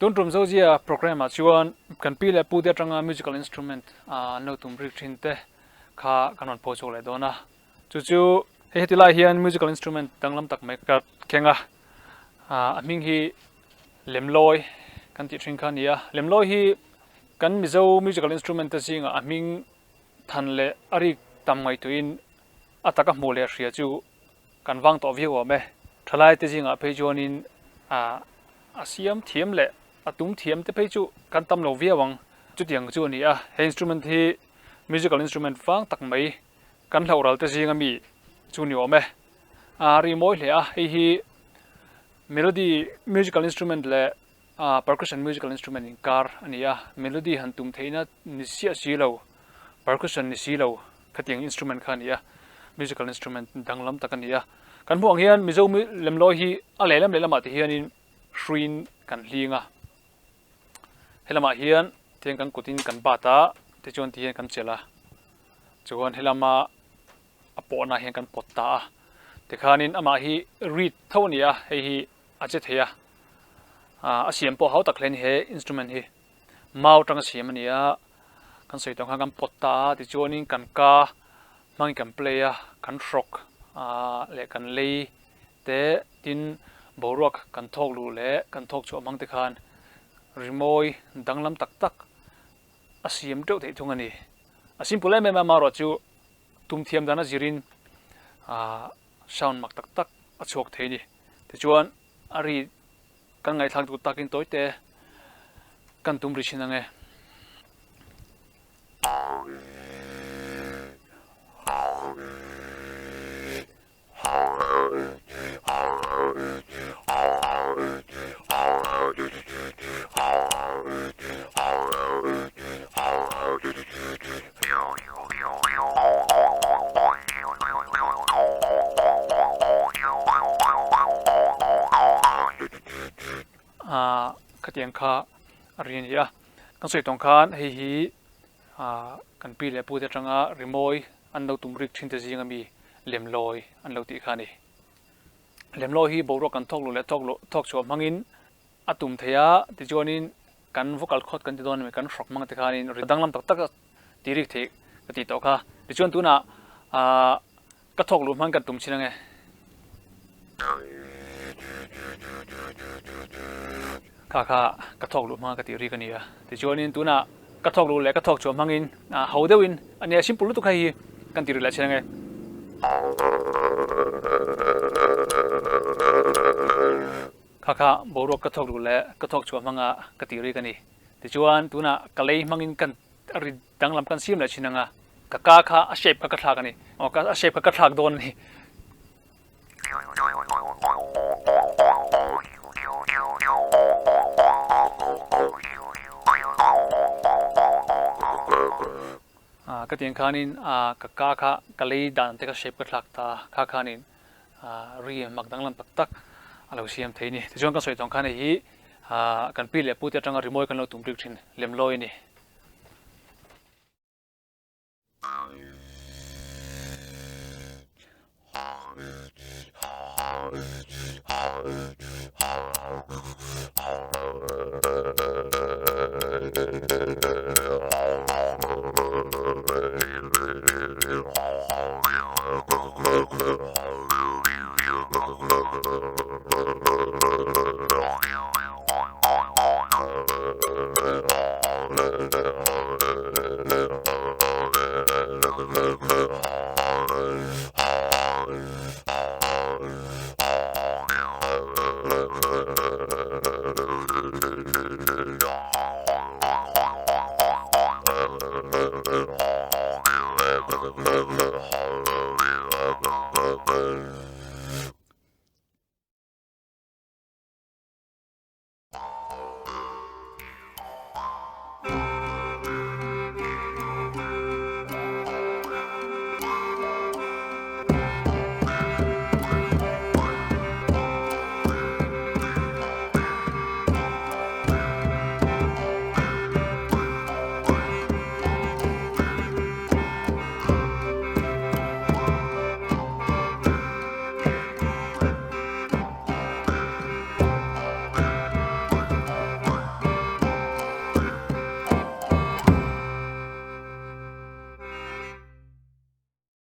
Tun tum Zozia programme ah chuan kan pi leh pu te atanga musical instrument an lo tum rik thin te kha kan rawn pho chhuak leh dawn a. Chu chu hei heti lai hian musical instrument danglam tak mai ka keng a, a hming hi Lemlawi kan tih thin kha a ni a. Lemlawi hi kan Mizo musical instrument te zingah a hming than leh a rik tam ngaihtuahin a taka hmuh leh hria chu kan vang tawh viau awm e. Thalai te zingah phei chuanin a siam thiam leh a tum thiam te phei chu kan tam lo viau ang. Chutiang chu a ni a, he instrument hi musical instrument vang tak mai kan hlauh ral te zinga mi chu ni awm e. A ri mawi hle a, hei hi melody musical instrument leh percussion musical instrument inkar a ni a, melody han tum theihna ni siah si lo, percussion ni si lo khatiang instrument kha a ni a, musical instrument danglam tak a ni a. Kan hmuh ang hian Mizo lemlawi hi a lehlam lehlamah te hianin hruiin kan hling a, helamah hian tiang kan kutin kan bat a, tichuan tihian kan chelh a, chuan helama a pawhna hian kan pawt ta a, tikhanin amah hi reed tho a ni a, hei hi a che thei a, a siam pawh hau tak hle a ni he instrument hi, mau atanga siam a ni a, kan sawi tawh ang khan kan pawt ta a, tichuanin kan ka hmangin kan play a, kan hrawk leh kan lei te tin boruak kan thawk luh leh kan thawk chhuah hmang te khan rimawi danglam tak tak a siam teuh theih thung a ni. A simple em em a, amaherawhchu tum thiam dan a zirin sound mak tak tak a chhuak thei a ni. Tichuan a ri kan ngaihthlak duh takin tawi te kan tum ri thin ang e. Ah khatiang kha a ri a ni a, kan sawi tawng khan hei hi ah kan pi leh pu te atanga rimawi an lo tum rik thin te zinga mi lemlawi an lo tih kha a ni. Lemlawi hi boruak kan thawk luh leh thawk luh thawk chhuah hmangin a tum thei a, tichuanin kan vocal cord kan ti dawn emaw kan hrawk hmang te khanin ri danglam tak tak a ti rik theih ka tih tawh kha. Tichuan tunah ah ka thawk luh hmang kan tum chin ange. Kha kha ka thawk luh hmanga ka tih rik a ni a. Tichuanin tunah ka thawk luh leh ka thawk chhuah hmangin ho deuhin a nia simple lutuk hei hi kan ti ri leh chin ange. Kha kha boruak ka thawk luh leh ka thawk chhuah hmanga ka tih rik a ni. Tichuan tunah ka lei hmangin kan ri danglam kan siam leh thin ang a, ka ka kha a shape kha ka thlak a ni. Aw ka a shape kha ka thlak dawn a ni. Ka tiang khanin ka ka kha ka lei dan te kha shape ka thlak ta kha khanin ri mak danglam tak tak a lo siam thei a ni. Tichuan kan sawi tawng khan hei hi kan pi leh pu te atanga rimawi kan lo tum rik thin lem lawi a ni.